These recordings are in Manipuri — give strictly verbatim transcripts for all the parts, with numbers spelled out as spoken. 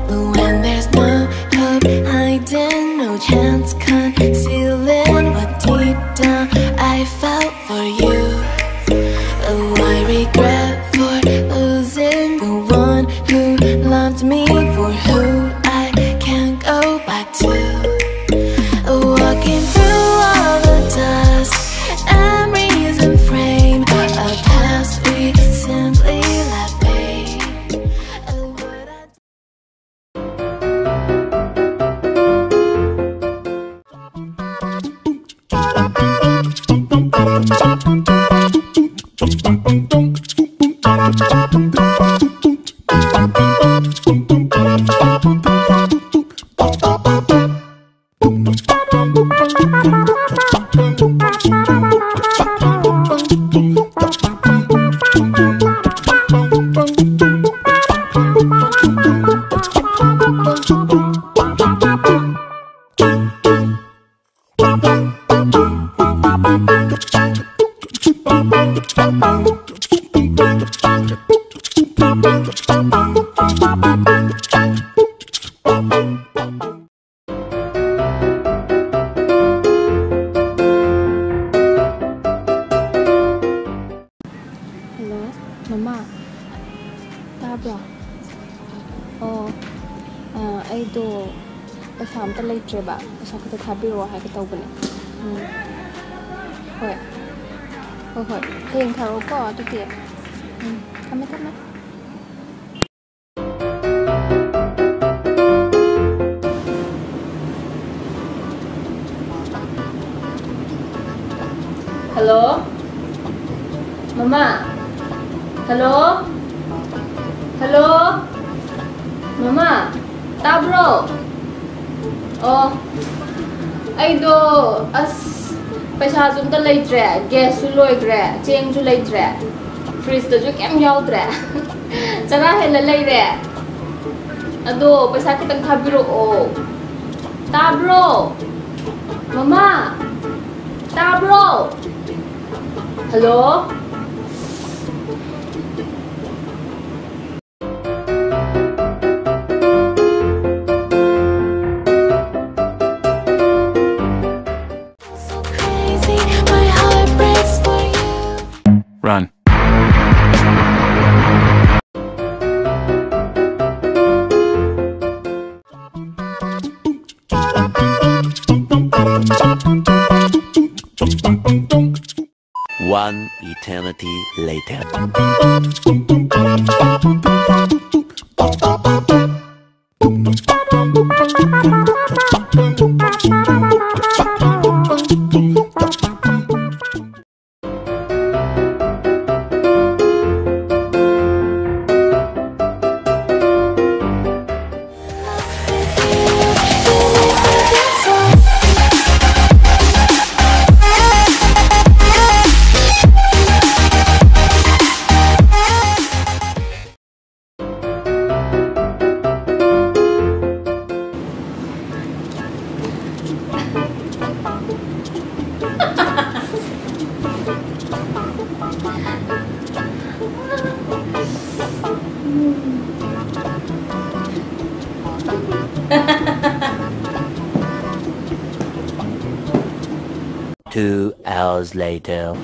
When there's no hope hiding, no chance concealing what deep down I felt for you. Oh, I regret for losing the one who loved me, for who I can't go back to. Walking through all the dust, memories and frame, a past we simply let fade. Oh, what I Hello, ꯃꯃꯥ, ꯇꯥꯕ꯭ꯔꯣ? ꯑꯣ, ꯑ, ꯑꯩꯗꯣ ꯄꯩꯁꯥ ꯑꯝꯇ ꯂꯩꯇ꯭ꯔꯦꯕ, ꯄꯩꯁꯥ ꯈꯤꯇ ꯊꯥꯕꯤꯔꯛꯑꯣ ꯍꯥꯏꯒꯦ ꯇꯧꯕꯅꯦ꯫ ꯎꯝ, ꯍꯣꯏ, ꯍꯣꯏ, ꯍꯣꯏ, ꯍꯌꯦꯡ ꯊꯥꯔꯛꯑꯣꯀꯣ ꯑꯗꯨꯗꯤ꯫ ꯎꯝ, ꯊꯝꯃꯦ, ꯊꯝꯃꯦ꯫ Hello? ꯃꯃꯥ? Hello? Hello? ꯃꯃꯥ? ꯇꯥꯕ꯭ꯔꯣ? ꯑꯣ, ꯑꯩꯗꯣ, ꯑꯁ, ꯄꯩꯁꯥꯁꯨ ꯑꯝꯇ ꯂꯩꯇ꯭ꯔꯦ, ꯒ꯭ꯌꯥꯁꯁꯨ ꯂꯣꯏꯈ꯭ꯔꯦ, ꯆꯦꯡꯁꯨ ꯂꯩꯇ꯭ꯔꯦ, ꯐ꯭ꯔꯤꯖꯇꯁꯨ ꯀꯩꯝ ꯌꯥꯎꯗ꯭ꯔꯦ꯫ ꯆꯔꯥ ꯍꯦꯜꯂ ꯂꯩꯔꯦ꯫ ꯑꯗꯣ ꯄꯩꯁꯥ ꯈꯤꯇꯪ ꯊꯥꯕꯤꯔꯛꯑꯣ꯫ ꯇꯥꯕ꯭ꯔꯣ? ꯃꯃꯥ? ꯇꯥꯕ꯭ꯔꯣ? Hello? So crazy, my heart breaks for you. Run. One eternity later. Two hours later.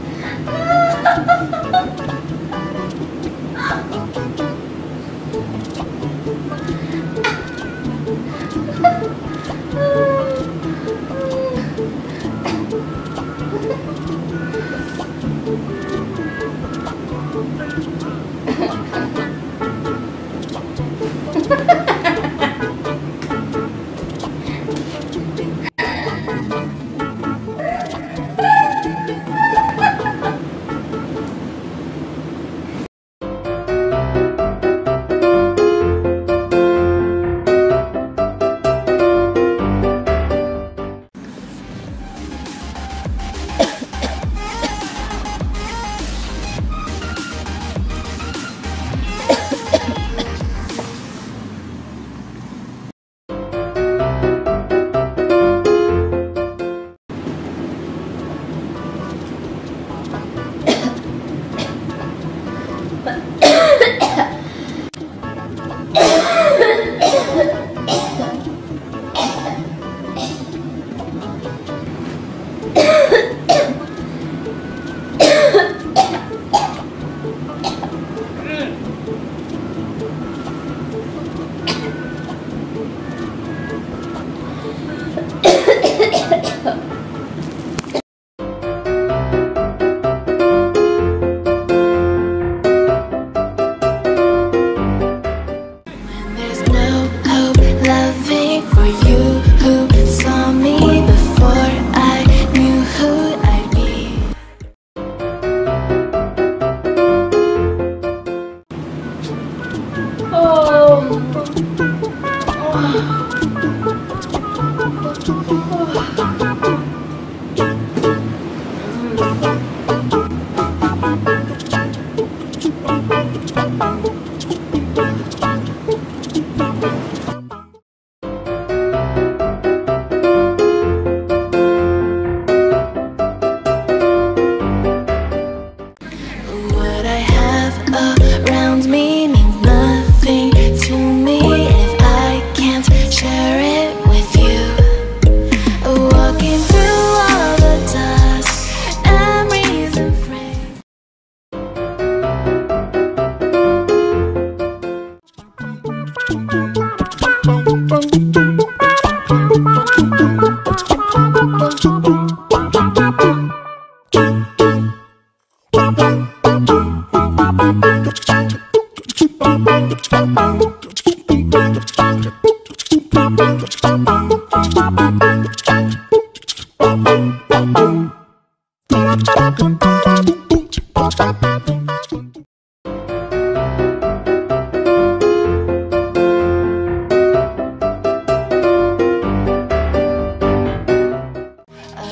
A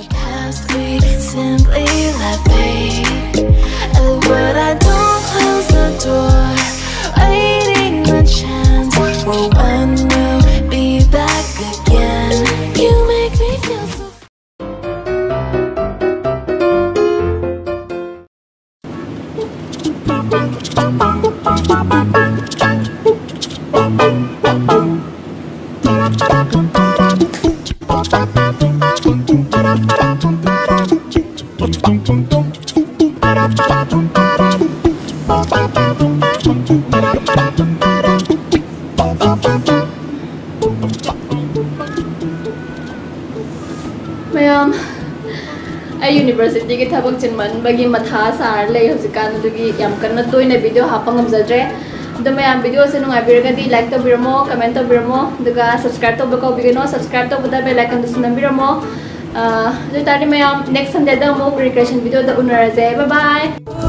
past we simply let fade. And what I don't close the door, waiting the chance for one will be back again. You make me feel so. ꯃꯌꯥꯝ, ꯑꯩ ꯌꯨꯅꯤꯚꯔꯁꯤꯇꯤꯒꯤ ꯊꯕꯛ ꯆꯤꯟꯃꯟꯕꯒꯤ ꯃꯊꯥ ꯁꯥꯔ ꯂꯩ ꯍꯧꯖꯤꯛꯀꯥꯟ꯫ ꯑꯗꯨꯒꯤ ꯌꯥꯝ ꯀꯟꯅ ꯇꯣꯏꯅ ꯚꯤꯗꯤꯑꯣ ꯍꯥꯞꯄ ꯉꯝꯖꯗ꯭ꯔꯦ꯫ ꯑꯗꯣ ꯃꯌꯥꯝ, ꯚꯤꯗꯤꯑꯣꯁꯦ ꯅꯨꯡꯉꯥꯏꯕꯤꯔꯒꯗꯤ ꯂꯥꯏꯛ ꯇꯧꯕꯤꯔꯝꯃꯣ, ꯀꯃꯦꯟ ꯇꯧꯕꯤꯔꯝꯃꯣ, ꯑꯗꯨꯒ ꯁꯕꯁꯀ꯭ꯔꯥꯏꯕ ꯇꯧꯕ ꯀꯥꯎꯕꯤꯒꯅꯣ꯫ ꯁꯕꯁꯀ꯭ꯔꯥꯏꯕ ꯇꯧꯕꯗ ꯕꯦꯜ ꯑꯥꯏꯀꯟꯗꯨꯁꯨ ꯅꯝꯕꯤꯔꯝꯃꯣ꯫ ꯑꯥ, ꯑꯗꯨ ꯑꯣꯏꯇꯥꯔꯗꯤ ꯃꯌꯥꯝ, ꯅꯦꯛꯁ ꯁꯟꯗꯦꯗ ꯑꯃꯨꯛ ꯔꯤꯀ꯭ꯔꯤꯌꯦꯁꯟ ꯚꯤꯗꯤꯑꯣꯗ ꯎꯅꯔꯁꯦ꯫ ꯕꯥꯏ ꯕꯥꯏ꯫